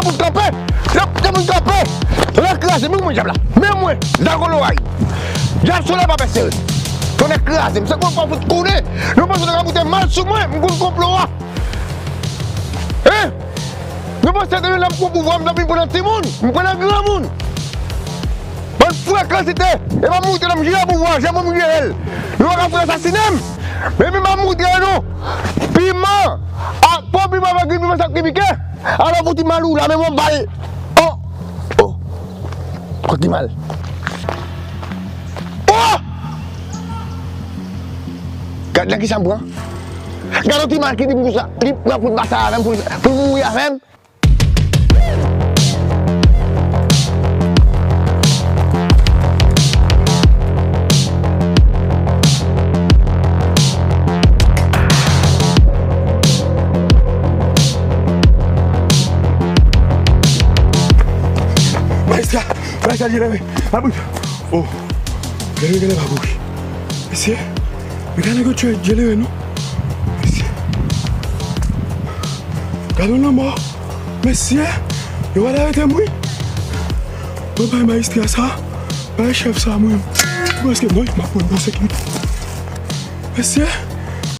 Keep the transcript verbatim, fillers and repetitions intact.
Moun kanpe! Lè moun kanpe! Tonnè kraze m, wi, mwen, dyab la. Men mwen, Zagoloray. Dyab sou lè pa pèse. Tonnè kraze m. Se kon fò fout konnen. Nou panse nou ka boute mal sou mwen, m konn konplo a. Hein? Nou panse se nou lè m pran pouvwa, m t ap vin pran nan timoun, m pran nan granmoun. Bann frekansite, e pa montre nou m jere pouvwa, jan mwen m jere l. Nou pa ka fout asasinen m. Men m pa montre nou. Piman, ak pon piman avèk grenn piman sa k pike. Alò pou ti mal ou la, men mwen bal. Oh! Oh! Pran ti mal. Oh! Gad nan kisa m pran. Gad yon ti mal ki di pou sa. Li pran pou l pase avè m, pou l, pou l mouri avè m. Majistra, majistra, je leve. Abri. Oh. Gade, gade, pa kouri. Mesye, men gade nèg yo tchwe je leve, non. Mesye. Gade yon lanmò. Mesye, yo pral arete m, wi. Mwen bay majistra sa, bay chèf sa, mwen. Mwen, èske mwen, m ap pran nan sekirite. Mesye,